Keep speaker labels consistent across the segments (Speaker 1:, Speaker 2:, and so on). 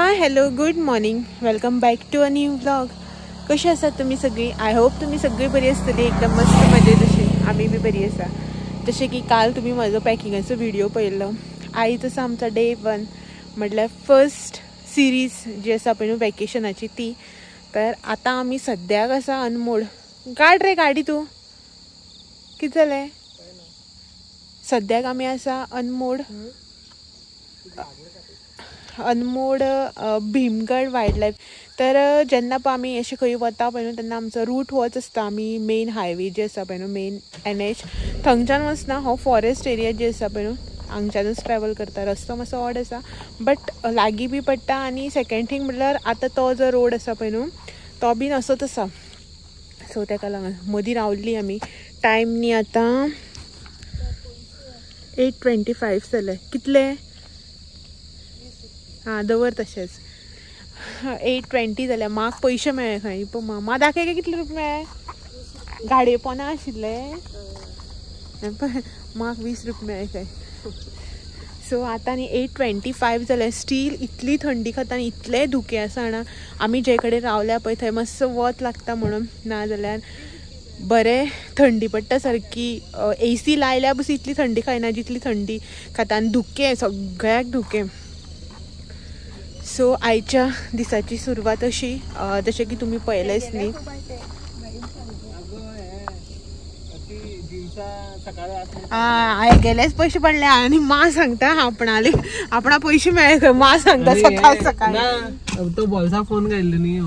Speaker 1: Hi hello good morning, welcome back to a new vlog. कशी आसात तुमी सगळी? I hope तुमी सगळी बरी आसतली, एकदम मस्त मजेत. अशी आमी बी बरी आसा. जशें की काल तुमी म्हजो पॅकिंगाचो व्हिडिओ पळयल्लो. आयज आसा आमचो डे वन, म्हटल्यार फर्स्ट सिरीज जी आसा पळय न्हू वेकेशनाची ती. तर आतां आमी सद्याक आसा अनमोड. काड रे गाडी तूं, कितें जालें? सद्याक आमी आसा अनमोड, अनमोड भीमगड वायल्ड लायफ. तर जेन्ना पळय आमी अशें खंय वता पळय न्हू तेन्ना आमचो रूट होच आसता. आमी मेन हायवे जे आसा पळय न्हू, मेन NH, थंयच्यान वचना. हो फॉरेस्ट एरिया जे आसा पळय न्हू हांगच्यानूच ट्रॅवल करता. रस्तो मातसो ऑड आसा बट लागीं बी पडटा. आनी सेकेंड थींग म्हटल्यार आतां तो जो रोड आसा पळय न्हू तो बीन असोच आसा. सो तेका लागून मदीं रावली आमी. टायम न्ही आतां 8:25 जाले. कितले? हां दवर तशेंच. 8:20 जाल्यार म्हाका पयशे मेळ्ळे खंय. पळय मा दाखय काय कितले रुपया मेळ्ळे? गाडये पोना आशिल्ले म्हाका 20 रुपया मेळ्ळे खंय. सो आतां न्ही 8:25 जालें. स्टील इतली थंडी खाता आनी इतले धुकें आसा जाणा. आमी जे कडेन रावल्या पळय थंय मातसो वत लागता म्हणून, नाजाल्यार बरें थंडी पडटा सारकी. AC लायल्या बसून इतली थंडी खायना जितली थंडी खाता. आनी धुकें, सगळ्याक धुकें. सो आयच्या दिसाची सुरवात अशी, जशें की तुमी पळयलेंच न्ही. हांवें गेलेच पयशे पडले आनी मां सांगता आपणाले आपणा पयशे मेळ्ळे खंय. मां सांगता सकाळ सकाळ
Speaker 2: तो बोल्सा फोन घायल्लो न्ही,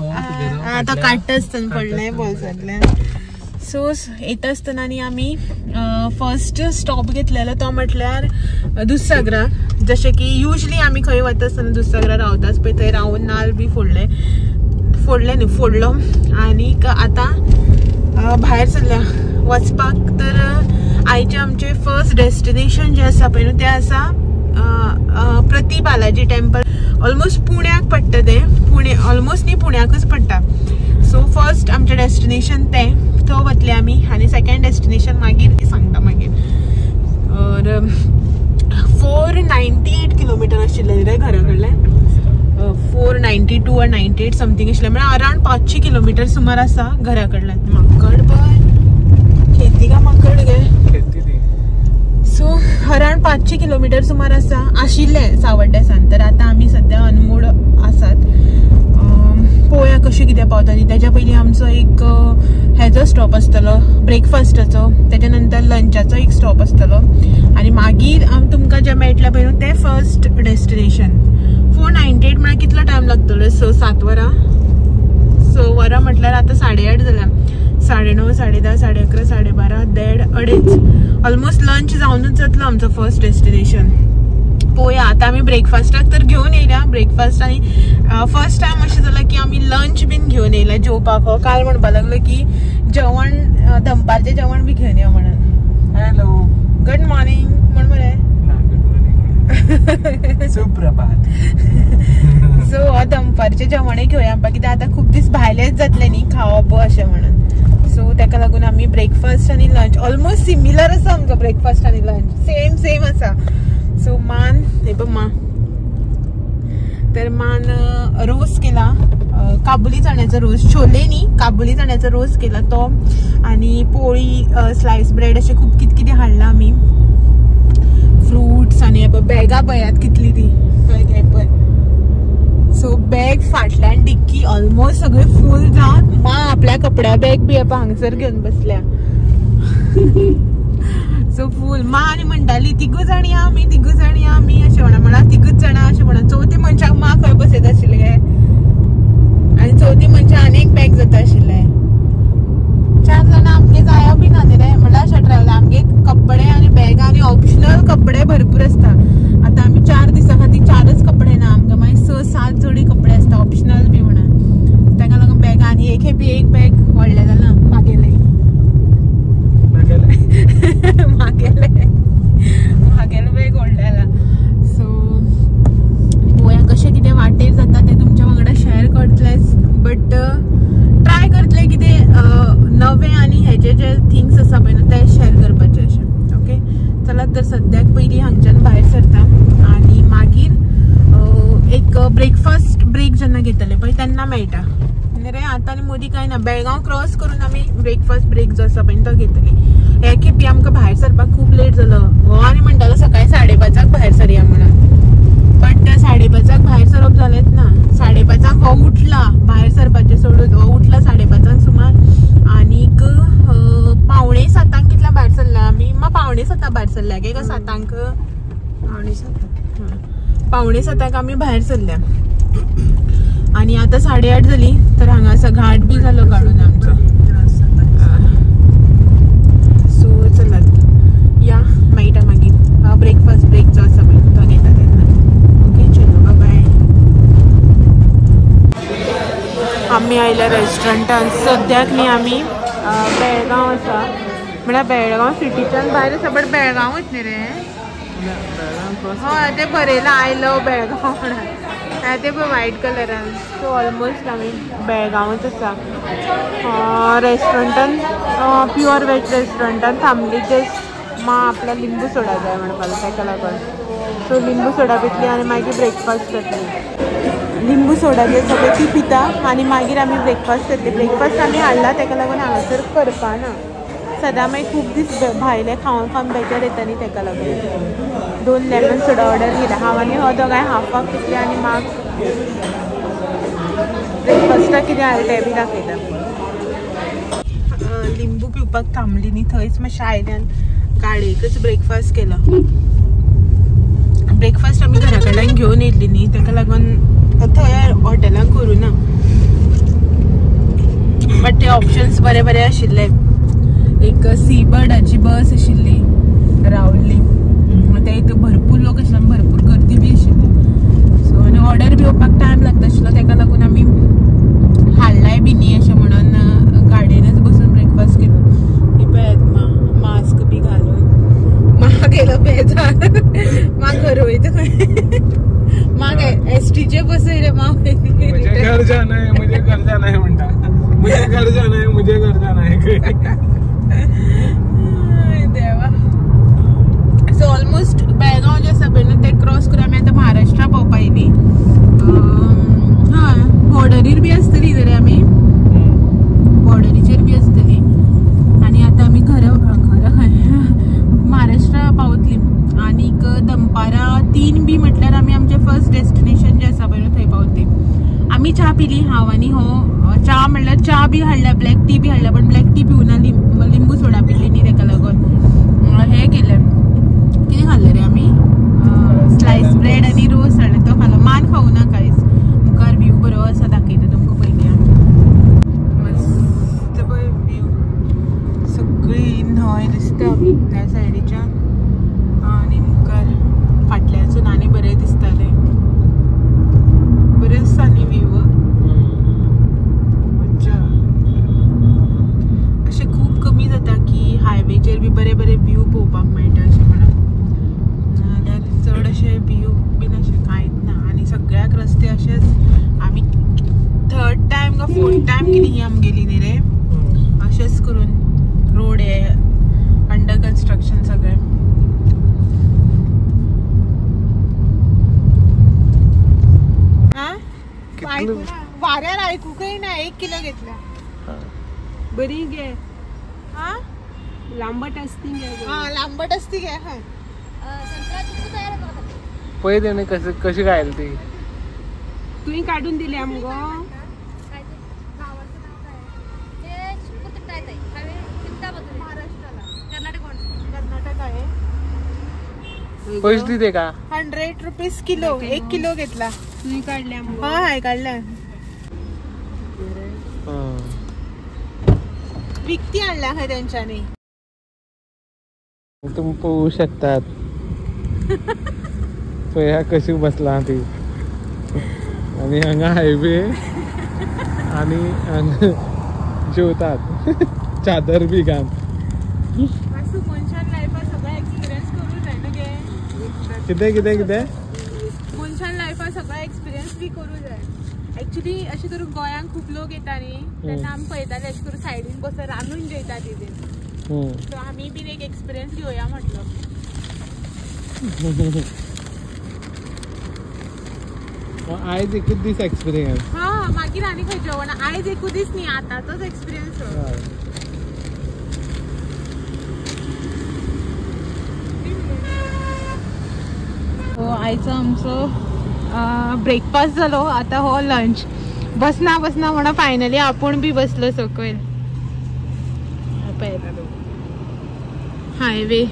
Speaker 1: तो काडटा आसतना पडले बोल्सांतल्यान. सो येता आसतना न्ही आमी फर्स्ट स्टॉप घेतलेलो तो म्हटल्यार दुधसागरा. जशें की युजली आमी खंय वता आसतना दुधसागरा रावताच पळय, थंय रावन नाल बी फोडले, फोडले न्ही फोडलो. आनीक आतां भायर सरल्या वचपाक. तर आयचें आमचें फर्स्ट डेस्टिनेशन जें आसा पळय न्हू तें आसा प्रति बालाजी टेम्पल. ऑलमोस्ट पुण्याक पडटा तें. पुणे ऑलमोस्ट न्ही, पुण्याकच पडटा. सो फर्स्ट आमचें डेस्टिनेशन तें, थंय वतले आमी. आनी सेकेंड डेस्टिनेशन मागीर सांगता मागीर. 498 किलोमिटर आशिल्लें रे घरा कडल्यान. 492 or 98 something आशिल्लें, म्हळ्यार अरावंड 500 किलोमिटर सुमार आसा घरा कडल्यान. माकड पळय, खेती का माकड गे. सो अरावंड 500 किलोमिटर सुमार आसा आशिल्लें सावड्ड्यासान. तर आतां आमी सद्या अनमोड आसात. पळोवया कशें कितें पावता. आनी तेज्या पयलीं आमचो एक हेजो स्टॉप आसतलो ब्रेकफास्टाचो, तेच्या नंतर लंचाचो एक स्टॉप आसतलो. आनी मागीर तुमकां जें मेळटलें पळय न्हू तें फर्स्ट डेस्टिनेशन. 498 म्हळ्यार कितलो टायम लागतलो? 6-7 वरां. 6 वरां म्हटल्यार आतां 8:30 जाल्या. 9:30, 10:30, 11:30, 12:30, 1:30, 2:30, ऑलमोस्ट लंच जावनूच जातलो आमचो फर्स्ट डेस्टिनेशन. पळोवया आतां आमी ब्रेकफास्टाक तर घेवन येयल्या ब्रेकफास्ट. आनी फर्स्ट टायम अशें जालां की आमी लंच बीन घेवन येयल्या जेवपाक. हो काल म्हणपाक लागलो की जेवण दनपारचें जेवण बी घेवन यो म्हणून.
Speaker 2: हॅलो
Speaker 1: गुड मॉर्निंग म्हण मरे.
Speaker 2: सुप्रभात.
Speaker 1: सो दनपारचें जेवणूय घेवया कित्याक आतां खूब दीस भायलेच जातले न्ही खावप अशें म्हणून. सो तेका लागून आमी ब्रेकफास्ट आनी लंच ऑलमोस्ट सिमिलर आसा आमकां. ब्रेकफास्ट आनी लंच सेम सेम आसा. सो मान हे पळय मा, तर मान रोस केला, काबुली चण्याचो रोस, छोले न्ही काबुली चण्याचो रोस केला तो. आनी पोळी, स्लायस ब्रेड अशें खूब कितें कितें हाडलां आमी. फ्रुट्स. आनी बॅगां पळयात कितली ती पळय पळय. सो बॅग फाटल्यान डिक्की ऑलमोस्ट सगळें फूल जावन मा आपल्या कपड्या बॅग बी हांगसर घेवन बसल्या. सो फूल मा आनी म्हणटाली तिगूच जाण या आमी, तिगूच जाण या आमी अशें म्हणा, म्हणा तिगूच जाणां अशें म्हणा. चवथी मनशाक मा खंय बसयता आशिल्लें आनी चवथी मनशाक आनी एक बॅग जाता आशिल्लें. 4 जाणां आमगे जायो बी ना न्ही रे, म्हणल्यार अशें ट्रॅवल आमगे कपडे आनी बॅगां आनी ऑप्शनल कपडे भरपूर आसता. आतां आमी 4 दिसां खातीर 4च कपडे ना आमकां, मागीर 6-7 जोडी कपडे आसता ऑप्शनल बी म्हणून. ताका लागून बॅगां आनी एक खेपी एक बॅग व्हडलें जालां मागेलें मागेलें मागेलें बॅग व्हडलें जालां. सो पळोवया कशें कितें जेन्ना घेतले पळय तेन्ना मेळटा रे. आतां आनी मदीं कांय ना. बेळगांव क्रॉस करून आमी ब्रेकफास्ट ब्रेक जो आसा पळय तो घेतली. हे खेपी आमकां भायर सरपाक खूब लेट जालो. हो आनी म्हणटालो सकाळी 5:30 भायर सरया म्हणून, बट 5:30 भायर सरप जालेंच ना. 5:30 हो उठला भायर सरपाचें सोडून, हो उठला 5:30 सुमार आनीक 6:45 कितल्या भायर सरला आमी. मागीर 6:45 भायर सरल्या काय का 7:00? 6:45. 6:45 आमी भायर सरल्या आनी आतां 8:30 जाली. तर हांगा घाट बी जालो काडून आमचो. सो चलात या मेळटा मागीर. ब्रेकफास्ट ब्रेक जो आसा पळय तो घेता तेन्ना. ओके चलो बाय. आमी आयल्या रेस्टॉरंटान. सद्याक न्ही आमी बेळगांव आसा, म्हळ्यार बेळगांव सिटीच्यान भायर आसा, बट बेळगांवूच न्ही रे. हय तें बरयलां I love Belgaum म्हणून, ते पळय व्हायट कलरान. सो ऑलमोस्ट आमी बेळगांवूच आसा. रेस्टॉरंटान प्युअर वेज रेस्टॉरंटान थांबली जस्ट मा आपल्या लिंबू सोडा जाय म्हणपाक ताका लागून. सो लिंबू सोडा पितली आनी मागीर ब्रेकफास्ट करतली. लिंबू सोडा जे सगळें ती पिता आनी मागीर आमी ब्रेकफास्ट करतली. ब्रेकफास्ट आमी हाडला ताका लागून हांगासर करपाना. सदां मागीर खूब दीस भायले खावन खावन बेजार येता न्ही, ताका लागून 2 लेमन सोडा ऑर्डर केला हांव आनी हो दोगांय हाफ हाफ पितली आनी म्हाका ब्रेकफास्टाक कितें हाडलें तें बी दाखयता. लिंबू पिवपाक थांबली न्ही थंयच मातशें आयल्यान गाडयेकच ब्रेकफास्ट केलो. ब्रेकफास्ट आमी घरा कडल्यान घेवन येयल्ली न्ही, ताका लागून थंय हॉटेलान करूं ना. बट ते ऑप्शन्स बरे बरे आशिल्ले. एक सी बर्डाची बस आशिल्ली रावल्ली, ते एक भरपूर लोक आशिल्ले, भरपूर गर्दी बी आशिल्ली. सो आनी ऑर्डर बी येवपाक टायम लागता आशिल्लो, ताका लागून आमी हाडलाय बी न्ही अशें म्हणून गाडयेनच बसून ब्रेकफास्ट केलो. ही पळयात मास्क बी घालून मा गेलो बेजार. मा घर वयता खंय, मा एसटीचे बसयले मा.
Speaker 2: मुझे घर जाना है, मुझे घर जाना है म्हणटा, मुझे घर जाना है, मुझे घर जाना है.
Speaker 1: देवा. सो ऑलमोस्ट बेळगांव जे आसा पळय न्हू ते क्रॉस करून आमी आतां महाराष्ट्रा पावपा येयली. हय बॉर्डरीर बी आसतली रे आमी, बॉर्डरीचेर बी आसतली. आनी आतां आमी घर घर महाराष्ट्रा पावतली. आनीक दनपारां 3 बी म्हटल्यार आमी आमचें फर्स्ट डेस्टिनेशन जें आसा पळय न्हू थंय पावतली. आमी च्या पिली हांव आनी हो. च्या म्हणल्यार च्या बी हाडल्या, ब्लॅक टी बी हाडल्या, पण ब्लॅक टी पिवना, लिंबू सोडा पिली न्ही ताका लागून. हें केलें कितें खाल्लें रे आमी, स्लायस ब्रेड आनी रोस हाडले तो खालो. मान खावना कांयच. मुखार व्यू बरो आसा दाखयता तुमकां पयलीं. मस्त पळय व्यू, सगळी न्हंय दिसता ह्या सायडीच्यान आनी मुखार फाटल्यासून आनी बरें दिसतालें. बरें आसता न्ही व्यू. अशें खूब कमी जाता की हायवेचेर बी बरे बरे व्यू पळोवपाक मेळटा अशें म्हणून, नाजाल्यार चड अशें व्यू बीन अशें कांयच ना. आनी सगळ्याक रस्ते अशेच. आमी थर्ड टायम का फोर्थ टायम कितें ही आमगेली न्ही रे, अशेंच करून रोड हे अंडर कन्स्ट्रक्शन सगळें. वाऱ्यार आयकूंकय ना. 1 किलो घेतल्या.
Speaker 3: बरी गे.
Speaker 1: हा
Speaker 3: लांबट असती गे.
Speaker 1: हा लांबट असती गे. हा
Speaker 2: पळय तेणे कशी खायली ती.
Speaker 3: तुवें काडून दिली आमगो.
Speaker 1: कर्नाटक आहे.
Speaker 2: पैसे दिते का?
Speaker 1: 100 रुपीज किलो. 1 किलो घेतला.
Speaker 3: तुवें काडल्या आमगो.
Speaker 1: हा हाय काडल्या. विकती आणल्या खंय तेंच्यांनी.
Speaker 2: तुम्ही पोहू शकतात पळया कशी बसला ती. आणि हांगा हायवे आणि हांगा जेवतात चादर बी घाल.
Speaker 1: मनशान लायफान सगळो एक्सपिरियन्स करूं जाय न्हू गे.
Speaker 2: कितें कितें कितें
Speaker 1: मनशान लायफान सगळो एक्सपिरियन्स बी करूं जाय. एक्चुअली अशें करून गोंयांत खूब लोक येता न्ही, तेन्ना आमी पळयताले अशें करून सायडीन बसून रांदून जेयता ती बीन. सो आमी बीन एक एक्सपिरियन्स घेवया म्हटलो.
Speaker 2: आयज एकूच दीस एक्सपिरियन्स.
Speaker 1: हा मागीर आनी खंय जेवण आयज एकूच दीस न्ही, आतांचोच एक्सपिरियन्स. हो आयचो आमचो ब्रेकफास्ट जालो, आतां हो लंच. बसना बसना म्हणून फायनली आपूण बी बसलो सकयल. हायवे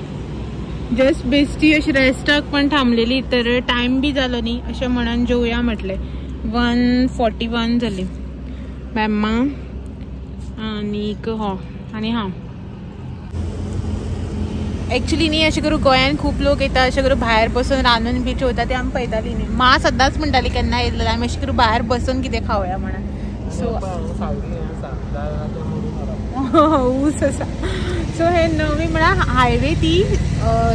Speaker 1: जस्ट बेस्टी अशी रेस्टाक पण थांबलेली, तर टायम बी जालो न्ही अशें म्हणून जेवया म्हटलें. 1:41 जाली. मॅम्मा आनीक हो आनी हांव. एक्चुली न्ही अशें करून गोंयान खूब लोक येता अशें करून भायर बसून रांदून बी जेवता ते आमी पळयताली न्ही. मा सदांच म्हणटाली केन्ना येयलें आमी अशें करून भायर बसून कितें खावया म्हणून. सो ऊस आसा. सो हे नवी म्हळ्यार हायवे ती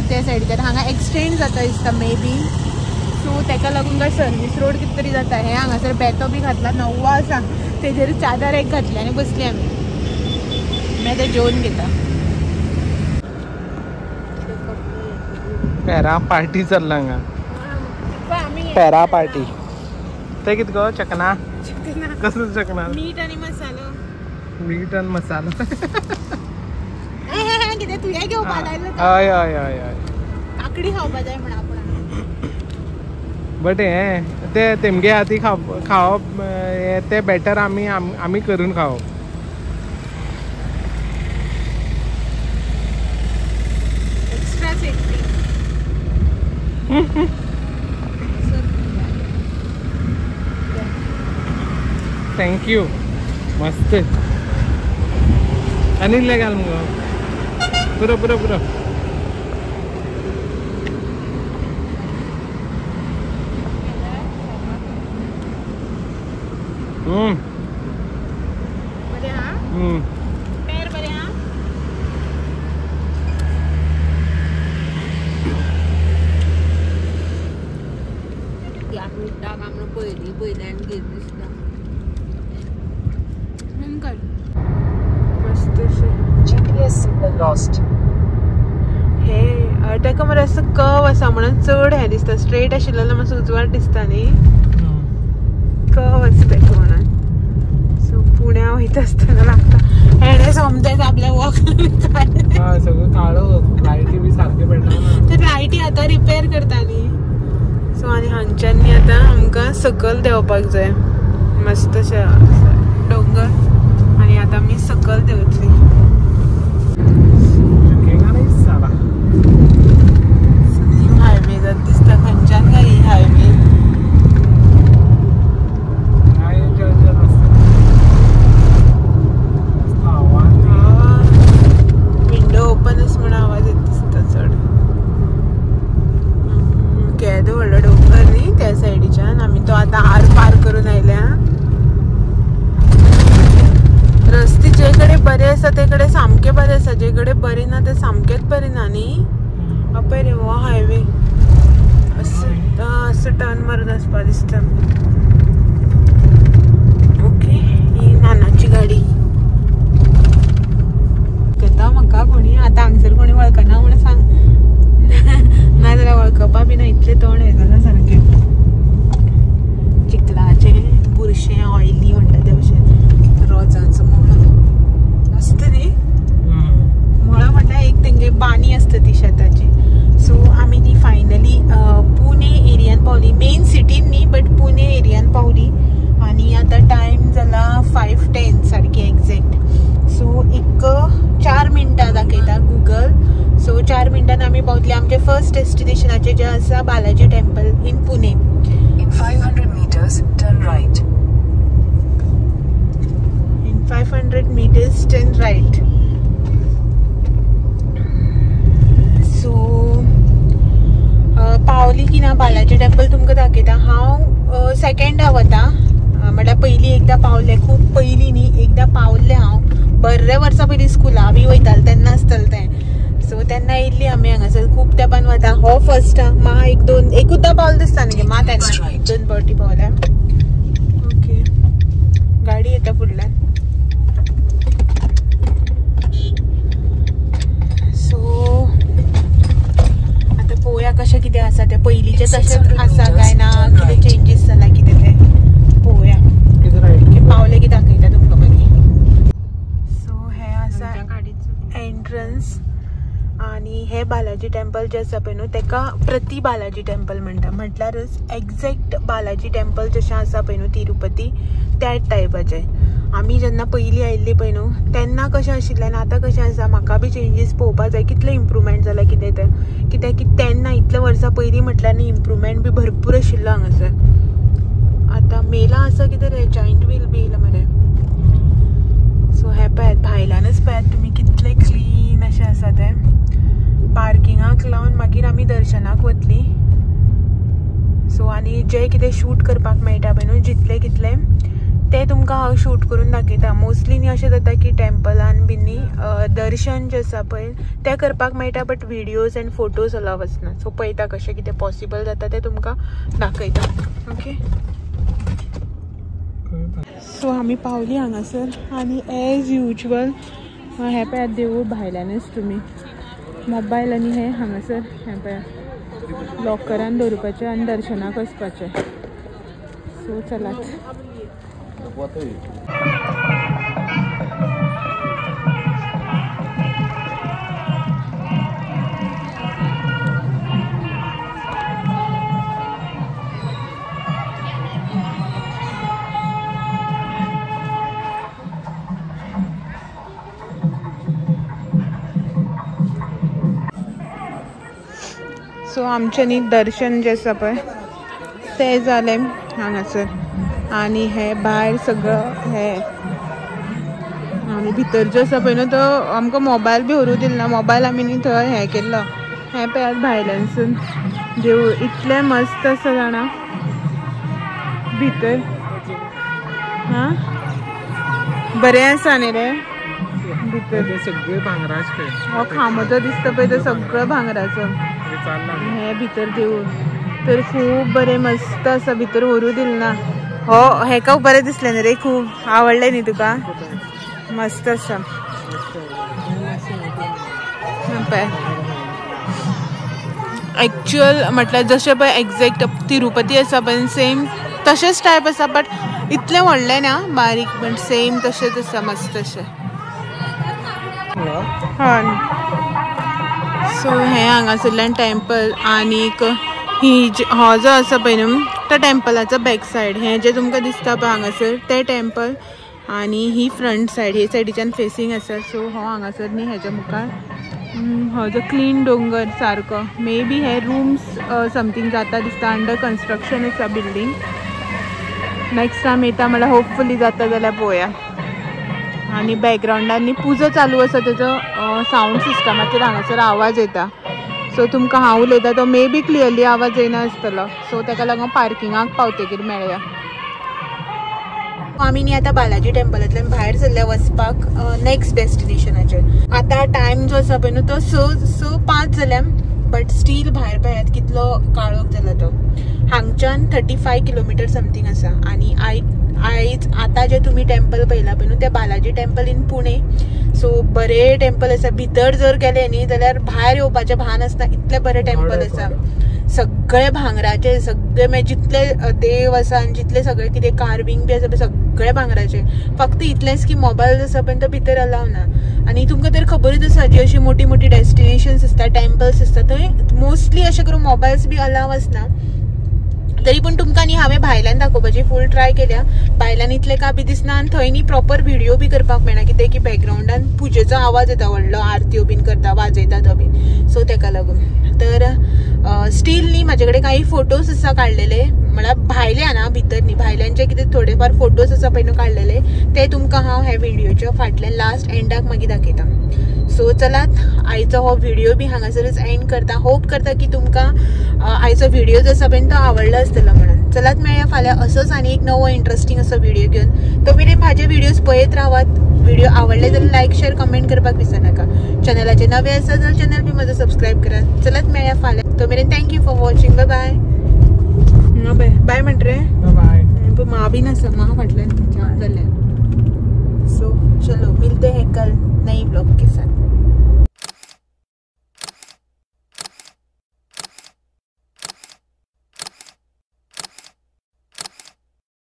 Speaker 1: त्या सायडीच्यान हांगा एक्सटेंड जाता दिसता मे बी. सो तेका लागून काय सर्वीस रोड कितें तरी जाता. हे हांगासर बेतो बी घातला नव्वा आसा, तेजेर चादर एक घातली आनी बसली आमी. आमी आतां जेवन घेता.
Speaker 2: पेरा पार्टी चल्ला हांगा. पेरा पार्टी ते कितें गो? चकना. कसलो चकना?
Speaker 1: मीठ आनी मसालो.
Speaker 2: मीठ आनी मसालो.
Speaker 1: कितें तुवें घेवपा जाय?
Speaker 2: हय हय हय हय,
Speaker 1: काकडी खावपा जाय म्हण आपूण.
Speaker 2: बट हें ते तेमगे हाती खावप ते बेटर आमी आमी करून खावप.
Speaker 1: Extra safety.
Speaker 2: Thank you. मस्त आनी इल्लें घाल मुगो. पुरो पुरो पुरो.
Speaker 1: बरें हा? पेर बरें हा?
Speaker 3: पयलीं पयल्यान घेत दिसता.
Speaker 1: मस्त अशें.
Speaker 4: GPS signal lost.
Speaker 1: हे तेका मरे असो कर्व आसा म्हणून चड हें दिसता. स्ट्रेट आशिल्लो जाल्यार मातसो उजवाड दिसता न्ही, कर्व आसा तेका म्हणून. सो पुण्या वयता आसतना लागता हेणें सोमतेंच आपल्या वॉक.
Speaker 2: सगळं काळो लायटी बी सारक्यो पेटना.
Speaker 1: ते लायटी आतां रिपेर करता न्ही. सो आनी हांगच्यान न्ही आतां आमकां सकयल देंवपाक जाय. मस्त अशें डोंगर आनी आतां आमी सकयल देंवतली. हायवे जात दिसता खंयच्यान काय ही हायवे. विंडो ओपन आसा म्हणून आवाज येत दिसता चड. केदो व्हडलो डोंगर न्ही त्या सायडीच्यान आमी तो आतां आर पार करून आयल्या. रस्ते जे कडेन बरे आसा ते कडेन सामके बरे आसा, जे कडेन बरे ना ते सामकेच बरे ना न्ही. पळय रे हो हायवे असं असं टर्न मारून वचपा दिसता. ओके ही नानाची गाडी. वळखता म्हाका कोणी आतां हांगसर कोणी वळखना म्हणून सांग, नाजाल्यार वळखपा बी ना. इतलें तोंड हें जालां सारकें चिखलाचें बुरशें ऑयली म्हणटा ते भशेन. रोजांचो मळो आसता न्ही, मळो म्हणटा एक तेंगे बानी आसता ती शेताची. सो आमी न्ही फायनली पुणे एरियान पावली. मेन सिटीन न्ही बट पुणे एरियान पावली. आनी आतां टायम जाला 5:10 सारकें एग्जॅक्ट. सो एक 4 मिनटां दाखयता गुगल. सो 4 मिनटान आमी पावतली आमचे फर्स्ट डेस्टिनेशनाचें जें आसा Balaji temple in Pune.
Speaker 4: In 500 meters turn right.
Speaker 1: In 500 meters turn right. So पावली की ना बालाजी टेम्पल तुमकां दाखयता. हांव सेकेंडा वता, म्हळ्यार पयलीं एकदां पावलें, खूब पयलीं न्ही एकदां पावलें हांव बऱ्या वर्सां पयलीं स्कुला बी वयतालें तेन्ना आसतलें तें. सो तेन्ना येयल्ली आमी हांगासर खूब तेंपान वता. हो फर्स्ट मा एक दोन एकूचदां पावलें दिसता न्ही मा तेन्ना दोन फावटी पावल्या. ओके गाडी येता फुडल्यान. सो आतां पळोवया कशें कितें आसा तें, पयलींचें तशेंच आसा काय ना, कितें चेंजीस जाला कितें तें. बालाजी टेम्पल जें आसा पळय न्हू तेका प्रति बालाजी टेम्पल म्हणटा. म्हटल्यारच एग्जॅक्ट बालाजी टेम्पल जशें आसा पळय न्हू तिरुपती त्याच टायपाचें. आमी जेन्ना पयलीं आयिल्ली पळय न्हू तेन्ना कशें आशिल्लें आनी आतां कशें आसा म्हाका बी चेंजीस पळोवपा जाय, कितले इम्प्रूवमेंट जाला कितें तें. कित्याक की तेन्ना इतले वर्सां पयलीं म्हटल्यार न्ही इम्प्रूवमेंट बी भरपूर आशिल्लो हांगासर. आतां मेला आसा कितें रे, जायंट व्हील बी येयला मरे. सो हें पळयात भायल्यानच पळयात तुमी कितलें क्लीन अशें आसा तें. पार्किंगाक लावन मागीर आमी दर्शनाक वतली. सो आनी जें कितें शूट करपाक मेळटा पळय न्हू जितलें कितलें तें तुमकां हांव शूट करून दाखयता. मोस्टली न्ही अशें जाता की टेम्पलान बीन न्ही दर्शन जें आसा पळय तें करपाक मेळटा, but videos and photos allow आसना. सो पळयता कशें कितें पॉसिबल जाता तें तुमकां दाखयता. ओके, सो आमी पावली हांगासर आनी एज युजल हें पळयात देवूळ भायल्यानच तुमी मोबायल आनी हें हांगासर हें पळयात लॉकरान दवरपाचें आनी दर्शनाक वचपाचें. सो चलात. सो आमचें न्ही दर्शन जें आसा पळय तें जालें हांगासर. आनी हे भायर सगळं हे आनी भितर जो आसा पळय न्हू तो आमकां मोबायल बी व्हरूं दिल ना, मोबायल आमी न्ही थंय हें केल्लो. हें पळयात भायल्यानसून देवूळ इतलें मस्त आसा जाणा भितर. हां बरें आसा न्ही रे भितर
Speaker 2: सगळें भांगराचें.
Speaker 1: हो खांबो जो दिसता पळय तो सगळो भांगराचो. हें भितर देवूळ तर खूब बरें मस्त आसा, भितर व्हरूं दिल ना. हो हेका बरें दिसलें न्ही रे, खूब आवडलें न्ही तुका, मस्त आसा. पळय एक्चुअल म्हटल्यार जशें पळय एग्जॅक्ट तिरुपती आसा पळय सेम तशेंच टायप आसा, बट इतलें व्हडलें ना, बारीक बट सेम तशेंच आसा, मस्त अशें. हय, सो हें हांगासरल्यान टेम्पल आनीक ही हो जो आसा पळय न्हू तो टेम्पलाचो बॅक सायड. हें जें तुमकां दिसता पळय हांगासर तें टेम्पल आनी ही फ्रंट सायड, हे सायडीच्यान फेसींग आसा. सो हो हांगासर न्ही हेज्या मुखार हो जो क्लीन डोंगर सारको, मे बी हे रूम्स समथींग जाता दिसता, अंडर कन्स्ट्रक्शन आसा बिल्डींग. नेक्स्ट टायम येता म्हळ्यार होपफुली जाता जाल्यार पळोवया. आनी बॅकग्रावंडान न्ही पुजा चालू आसा, तेजो सावंड सिस्टमाचेर हांगासर आवाज येता. सो तुमकां हांव उलयता तो मे बी क्लियरली आवाज येना आसतलो. सो ताका लागून पार्किंगाक पावतकीर मेळया. आमी न्ही आतां बालाजी टेम्पलांतल्यान भायर सरल्या वचपाक नेक्स्ट डेस्टिनेशनाचेर. आतां टायम जो आसा पळय न्हू तो 6:05 जाल्या, बट स्टील भायर पळयात कितलो काळोख जाला तो. हांगच्यान 35 किलोमिटर समथींग आसा. आनी आयज आतां जें तुमी टेम्पल पळयलां पळय न्हू तें Balaji temple in Pune. So बरें टेम्पल आसा, भितर जर गेलें न्ही जाल्यार भायर येवपाचें भान आसना, इतलें बरें टेम्पल आसा. सगळे भांगराचे, सगळे मागीर जितले देव आसा आनी जितले सगळे कितें कार्विंग बी आसा पळय सगळे भांगराचे. फक्त इतलेंच की मोबायल आसा पळय तो भितर अलाव ना. आनी तुमकां तर खबरूच आसा जी अशी मोठी मोठी डेस्टिनेशन्स आसता, टेम्पल्स आसता, थंय मोस्टली अशें करून मोबायल्स बी अलाव आसना. तरी पूण तुमकां न्ही हांवें भायल्यान दाखोवपाची फूल ट्राय केल्या, भायल्यान इतलें काय बी दिसना आनी थंय न्ही प्रॉपर व्हिडियो बी करपाक मेळना, कितें की बॅकग्रावंडान पुजेचो आवाज येता व्हडलो, आरत्यो बीन करता, वाजयता तो बीन. सो तेका लागून तर स्टील न्ही म्हाजे कडेन काही फोटोज आसा काडलेले, म्हळ्यार भायल्यान आं, भितर न्ही, भायल्यान जे कितें थोडेफार फोटोज आसा पळय न्हू काडलेले ते तुमकां हांव ह्या व्हिडियोच्या फाटल्यान लास्ट एंडाक मागीर दाखयता. सो चलात आयचो हो व्हिडियो बी हांगासरच एंड करता. होप करता की तुमकां आयचो व्हिडियो जो आसा पळय तो आवडलो आसतलो म्हणून. चलात मेळया फाल्यां असोच आनी एक नवो इंट्रस्टींग असो व्हिडियो घेवन. तो मेरेन म्हाजे व्हिडियोज पळयत रावात. व्हिडियो आवडले जाल्यार लायक शेअर कमेंट करपाक विसरनाका. चॅनलाचे नवे आसा जाल्यार चॅनल बी म्हजो सबस्क्रायब करात. चलात मेळया फाल्यां, तो मेरेन thank you for watching. Bye bye. Bye bye म्हण रे,
Speaker 2: बाय.
Speaker 1: माँ भी ना माँ फाटल्यान जाम जाल्या. सो चलो मिलते हैं कल नई ब्लॉग के साथ.